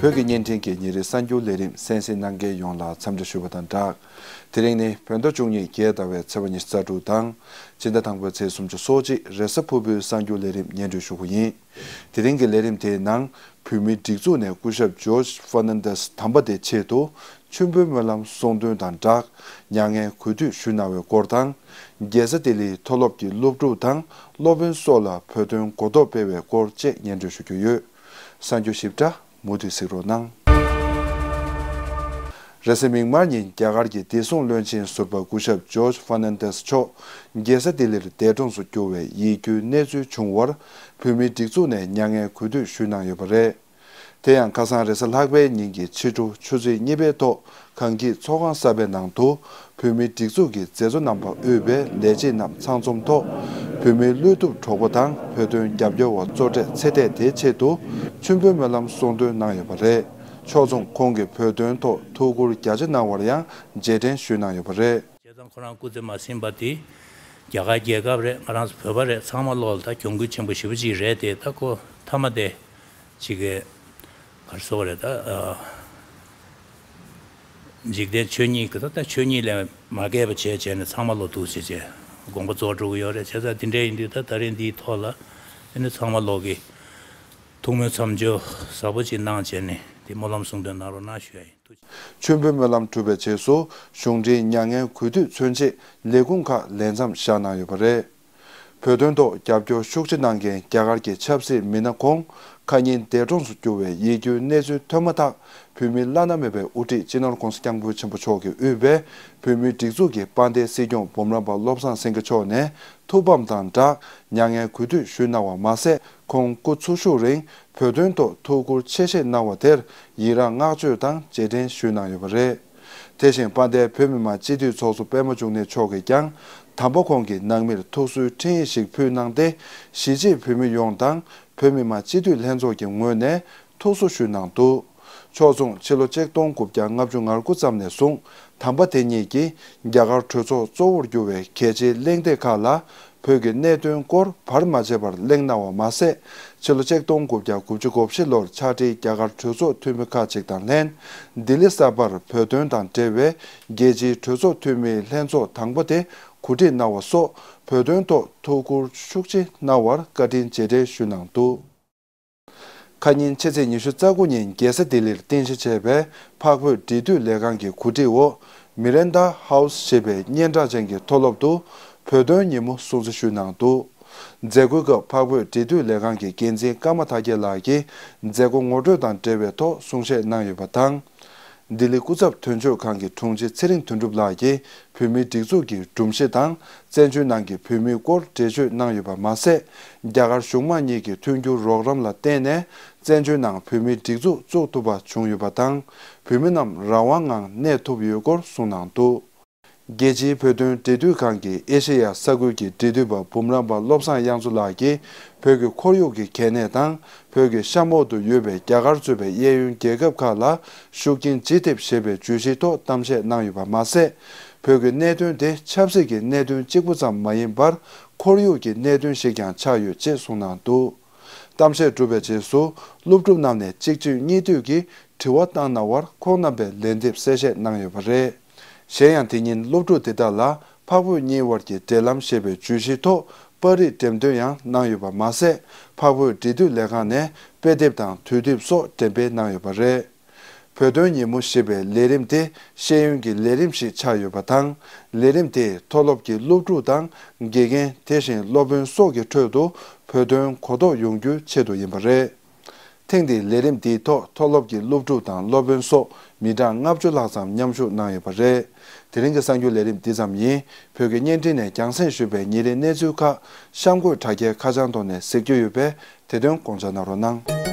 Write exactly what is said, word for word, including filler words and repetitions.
བོད་ཀྱི་བརྙན་འཕྲིན་གྱི་ཉིན་རེའི་གསར་འགྱུར་ལས་རིམ་གསན་གཟིགས་གནང་མཁན་ཡོངས་ལ་འཚམས་འདྲི་ཞུ་བ་དང་སྦྲགས། དེ་རིང་ནི་བོད་ཟླ་བཅུ་གཉིས་བརྒྱད་ཟླ་བའི་ཚེས་པ་ཉི་ཤུ་རྩ་དྲུག་དང་། སྤྱི་ཟླ་དང་པོའི་ཚེས་སུམ་ཅུ་སོ་གཅིག་རེས་གཟའ་ཕུར་བུའི་གསར་འགྱུར་ལས་རིམ་སྙན་སྒྲོན་ཞུ་གི་ཡིན། དེ་རིང་གི་ལས་རིམ་དེའི་ནང་། བོད་མིའི་སྒྲིག་འཛུགས་ནས་སྐུ་ཞབས་ཇོརྗ་ཧྥར་ནན་ཏེས་དམ་པ་དེ་ཆེད་དུ་མཆོད་འབུལ་སྨོན་ལམ་གསུང་འདོན་དང་སྦྲགས། མྱ་ངན་གུས་འདུད་ཞུས་གནང་བའི་སྐོར་དང་། རྒྱལ་ས་ལྡི་ལིའི་མཐོ་སློབ་ཀྱི་སློབ་ཕྲུག་དང་སློབ་དཔོན་སོགས་ལ་བོད་དོན་གོ་རྟོགས་སྤེལ་བའི་སྐོར་བཅས་སྙན་སྒྲོན་ཞུ་རྒྱུ་ཡོད། གསར་འགྱུར་ཞིབ་ཕྲ་མུ་མཐུད་གཟིགས་རོགས་གནང་། རེས་གཟའ་མིག་དམར་ཉིན་རྒྱ་གར་གྱི་བདེ་སྲུང་བློན་ཆེན་ཟུར་པ་སྐུ་ཞབས་ཇོརྗ་ཧྥར་ནན་ཏེས་མཆོག་རྒྱལ་ས་ལྡི་ལིར་འདས་གྲོངས་སུ་གྱུར་བའི་ཡིད་སྐྱོའི་གནས་ཚུལ་བྱུང་བར་བོད་མིའི་སྒྲིག་འཛུགས་ནས་མྱ་ངན་གུས་འདུད་ཞུས་གནང་ཡོད་པ་རེད། དེ་ཡང་ཁ་སང་རེས་གཟའ་ལྷག་པའི་ཉིན་གྱི་ཕྱི་དྲོ་ཆུ་ཚོད་གཉིས་པའི་ཐོག་གངས་སྐྱིད་ཚོགས་ཁང་གསར་པའི་ནང་དུ་བོད་མིའི་སྒྲིག་འཛུགས་ཀྱི་མཛད་གཙོ་རྣམ་པ་དབུས་པའི་ལས་བྱེད་རྣམས་ཚང་འཛོམས་ཐོག་བོད་མིའི་བློ་ཐུབ་གྲོགས་པོ་དང་བོད་དོན་རྒྱབ་སྐྱོར་བ་གཙོ་གྲས་ཚེ་འདས་དེའི་ཆེད་དུ་མཆོད་འབུལ་སྨོན་ལམ་གསུང་འདོན་གནང་ཡོད་པ་རེད། ཕྱོགས་མཚུངས་ཁོང་གིས་བོད་དོན་ཐོག་ཐུགས་ཁུར་རྒྱ་ཆེ་གནང་བར་ཡང་རྗེས་དྲན་ཞུས་གནང་ཡོད་པ་རེད། བྱས་ཙང་ཁོ་རང་སྐུ་ཚེ་མ་ཟིན་པ་དེ་རྒྱ་གར་རྒྱལ་ཁབ་རེད། ང་རང་ཚོ་བོད་པ་རེད། ཚང་མ་ལོག་ལ་ད་གྱོང་གུད་ཆེན་པོ་ཞེ་པོ་ཅིག་རེད་དེ། ད་ཁོ་མཐའ་མ་དེ་ཅིག་གི་ག་རེ་ཟེར་དགོས་རེད། ད་ཨ། འཇིག་རྟེན་ཆོས་ཉིད་ཀྱི་ད་ད་ཆོས་ཉིད་ལས་མ་བརྒལ་བ་བྱས་བྱས་ནས་ཚང་མ་ལོག་འདུག་བྱས་བྱས་དགོངས་པ་རྫོགས་འགྲོ་གི་ཡོད་རེད། བྱས་ཙང་དེ་འདྲ་ཡིན་དུས་ད་ད་རིང་འདིའི་ཐོག་ལ་དེ་ནི་ཚང་མ་ལོག་གི་ཐུགས་སྨོན་མཚམས་སྦྱོར་ཟབ་པོ་ཅིག་གནང་བྱས་ནས་དེ་སྨོན་ལམ་གསུང་འདོན་གནང་རོགས་གནང་ཞུ་ཡ་ཡིན། ཐུགས་རྗེ་ཆེ། མཆོད་འབུལ་སྨོན་ལམ་གྲུབ་པའི་རྗེས་སུ་གཞུང་འབྲེལ་མྱ་ངན་གུས་འདུད་མཚོན་ཆེད་ལས་ཁུངས་ཁག་ལས་མཚམས་བཞག་གནང་ཡོད་པ་རེད། བོད་དོན་ཐོག་རྒྱབ་སྐྱོར་ཤུགས་ཆེ་གནང་མཁན་རྒྱ་གར་གྱི་ཆབ་སྲིད་མི་སྣ་ཁོང་ཁ་ཉིན་འདས་གྲོངས་སུ་གྱུར་བའི་ཡིད་སྐྱོའི་གནས་ཚུལ་ཐོན་མ་ཐག་བོད་མིའི་བླ་ན་མེད་པའི་དབུ་ཁྲིད་སྤྱི་ནོར་༧གོང་ས་༧སྐྱབས་མགོན་ཆེན་པོ་མཆོག་གིས་དབུས་པའི་བོད་མིའི་སྒྲིག་འཛུགས་ཀྱི་དཔལ་ལྡན་སྲིད་སྐྱོང་འབུམ་རམས་པ་བློ་བཟང་སེང་གེ་མཆོག་ནས་ཐུགས་ཕམ་དང་སྦྲགས་མྱ་ངན་གུས་འདུད་ཞུས་གནང་བ་མ་ཟད། ཁོང་སྐུ་འཚོ་བཞུགས་རིང་བོད་དོན་ཐོག་ཐུགས་ཁུར་ཆེ་བཞེས་གནང་བ་དེར་ཡི་རངས་བསྔགས་བརྗོད་དང་རྗེས་དྲན་ཞུས་གནང་ཡོད་པ་རེད། དེ་བཞིན་དཔལ་ལྡན་བོད་མི་མང་སྤྱི་འཐུས་ཚོགས་གཙོ་པད་མ་འབྱུང་གནས་མཆོག་གིས་ཀྱང་དམ་པ་ཁོང་གི་ནང་མིར་ཐུགས་གསོའི་འཕྲིན་ཡིག་ཞིག་ཕུལ་གནང་སྟེ། གཞིས་བྱེས་བོད་མི་ཡོངས་དང་བོད་མི་མང་སྤྱི་འཐུས་ལྷན་ཚོགས་ཀྱི་ངོས་ནས་ཐུགས་གསོ་ཞུས་གནང་འདུག་ཕྱོགས་མཚུངས་ཕྱི་ལོ་ཆིག་སྟོང་དགུ་བརྒྱ་ལྔ་བཅུ་ང་དགུ་ཙམ་ནས་བཟུང་དམ་པ་དེ་ཉིད་ཀྱིས་རྒྱ་གར་གྲོས་ཚོགས་གཙོ་བོར་གྱུར་བའི་གལ་ཆེའི་གླེང་སྟེགས་ཁག་ལ་བོད་ཀྱི་གནད་དོན་སྐོར་བར་མ་ཆད་པར་གླེང་གནང་བ་མ་ཟད། ཕྱི་ལོ་ཆིག་སྟོང་དགུ་བརྒྱ་དགུ་བཅུ་གོ་བཞི་ལོར་ཕྱག་བྲིས་རྒྱ་གར་གྲོས་ཚོགས་འཐུས་མི་ཁག་ཅིག་དང་ལྷན། ལྡི་ལི་གསར་པར་བོད་དོན་དང་འབྲེལ་བའི་རྒྱལ་སྤྱིའི་གྲོས་ཚོགས་འཐུས་མིའི་ལྷན་ཚོགས་དང་པོ་དེ་གོ་སྒྲིག་གནང་བ་སོགས་བོད་དོན་ཐོག་ཐུགས་ཁུར་ཤུགས་ཆེ་གནང་བར་བཀའ་དྲིན་རྗེས་དྲན་ཞུས་གནང་འདུག་ཁ་ཉིན་ཕྱི་ཚེས་ཉི་ཤུ་རྩ་དགུ་ཉིན་རྒྱལ་ས་ལྡི་ལིར་རྟེན་གཞི་བྱས་པའི་འཕགས་བོད་འབྲེལ་མཐུད་ལས་ཁང་གི་གོ་སྒྲིག་འོག་མི་རན་ཌ་ཧའུ་སི་ཞེས་པའི་སྙན་གྲགས་ཅན་གྱི་མཐོ་སློབ་ཏུ་བོད་དོན་ཉིན་མོ་སྲུང་བརྩི་ཞུས་གནང་འདུག་མཛད་སྒོའི་སྐབས་འཕགས་བོད་འབྲེལ་མཐུད་ལས་ཁང་གི་འགན་འཛིན་ཀརྨ་དར་རྒྱས་ལགས་ཀྱིས་མཛད་སྒོ་ངོ་སྤྲོད་དང་འབྲེལ་བའི་ཐོག་གསུང་བཤད་གནང་ཡོད་པ་དང་། ལྡི་ལི་སྐུ་ཚབ་དོན་གཅོད་ཁང་གི་དྲུང་ཆེ་ཚེ་རིང་དོན་གྲུབ་ལགས་ཀྱིས་བོད་མིའི་སྒྲིག་འཛུགས་ཀྱི་སྒྲོམ་གཞི་དང་བཙན་བྱོལ་ནང་གི་བོད་མིའི་སྐོར་འགྲེལ་བརྗོད་གནང་ཡོད་པ་མ་ཟད། རྒྱ་གར་གཞུང་མང་གཉིས་ཀྱི་མཐུན་འགྱུར་རོགས་རམ་ལ་བརྟེན་ནས་བཙན་བྱོལ་ནང་བོད་མིའི་སྒྲིག་འཛུགས་བཙུགས་ཐུབ་པ་བྱུང་ཡོད་པ་དང་། བོད་མི་རྣམས་རང་དབང་ངང་གནས་ཐུབ་ཡོད་སྐོར་གསུངས་གནང་འདུག་རྒྱལ་སྤྱིའི་བོད་དོན་འབྲེལ་མཐུད་ཁང་གི་ཨེ་ཤེ་ཡ་ས་ཁུལ་གྱི་འབྲེལ་མཐུད་པ་འབུམ་རམས་པ་བློ་བཟང་དབྱངས་མཚོ་ལགས་ཀྱིས་བོད་ཀྱི་ཁོར་ཡུག་གི་གལ་གནད་དང་། བོད་ཀྱི་གཤམ་འོག་ཏུ་ཡོད་པའི་རྒྱ་གར་གཙོས་པའི་གཡས་གཡོན་རྒྱལ་ཁབ་ཁག་ལ་ཤུགས་རྐྱེན་ཇི་ཐེབས་ཞེས་པའི་བརྗོད་གཞིའི་ཐོག་གཏམ་བཤད་གནང་ཡོད་པ་མ་ཟད། བོད་ཀྱི་གནད་དོན་དེ་ཆབ་སྲིད་ཀྱི་གནད་དོན་གཅིག་པུ་ཙམ་མ་ཡིན་པར། ཁོར་ཡུག་གི་གནད་དོན་ཞིག་ཀྱང་ཆགས་ཡོད་ཅེས་གསུངས་གནང་འདུག་གཏམ་བཤད་གྲུབ་པའི་རྗེས་སུ། སློབ་ཕྲུག་རྣམས་ནས་གཅིག་རྗེས་གཉིས་མཐུད་ཀྱིས་དྲི་བ་བཏང་གནང་བར། ཁོང་རྣམ་པས་ལན་འདེབས་གསལ་བཤད་གནང་ཡོད་པ་རེད། གཞན་ཡང་། དེ་ཉིན་སློབ་ཕྲུག་དེ་དག་ལ་འཕགས་བོད་གཉིས་དབར་གྱི་འབྲེལ་ལམ་ཞེས་པའི་བརྗོད་གཞིའི་ཐོག་པར་རིས་འགྲེམས་སྟོན་ཡང་གནང་ཡོད་པ་མ་ཟད། འཕགས་བོད་འབྲེལ་མཐུད་ལས་ཁང་ནས་དཔེ་དེབ་དང་དུས་དེབ་སོགས་འགྲེམས་སྤེལ་གནང་ཡོད་པ་རེད། བོད་དོན་ཉིན་མོ་ཞེས་པའི་ལས་རིམ་དེ་ཤེས་ཡོན་གྱི་ལས་རིམ་ཞིག་ཆགས་ཡོད་པ་དང་། ལས་རིམ་དེས་མཐོ་སློབ་ཀྱི་སློབ་ཕྲུག་དང་། དགེ་རྒན། དེ་བཞིན་སློབ་དཔོན་སོགས་ཀྱི་ཁྲོད་དུ་བོད་དོན་གོ་རྟོགས་ཡོང་རྒྱུའི་ཆེད་དུ་ཡིན་པ་རེད། ཐེངས་འདིའི་ལས་རིམ་འདིའི་ཐོག་མཐོ་སློབ་ཀྱི་སློབ་ཕྲུག་དང་སློབ་དཔོན་སོགས་མི་གྲངས་ལྔ་བཅུ་ལྷག་ཙམ་མཉམ་ཞུགས་གནང་ཡོད་པ་རེད། དེ་རིང་གི་གསར་འགྱུར་ལས་རིམ་འདི་ཙམ་ཡིན། བོད་ཀྱི་བརྙན་འཕྲིན་ནས་རྒྱང་སྲིང་ཞུས་པའི་ཉིན་རེའི་གནས་ཚུལ་ཁག་གཤམ་འཁོད་དྲ་རྒྱའི་ཁ་བྱང་ཐོག་ནས་གཟིགས་རྒྱུ་ཡོད་པས། དེ་དོན་དགོངས་འཇགས་གནང་རོགས་གནང་།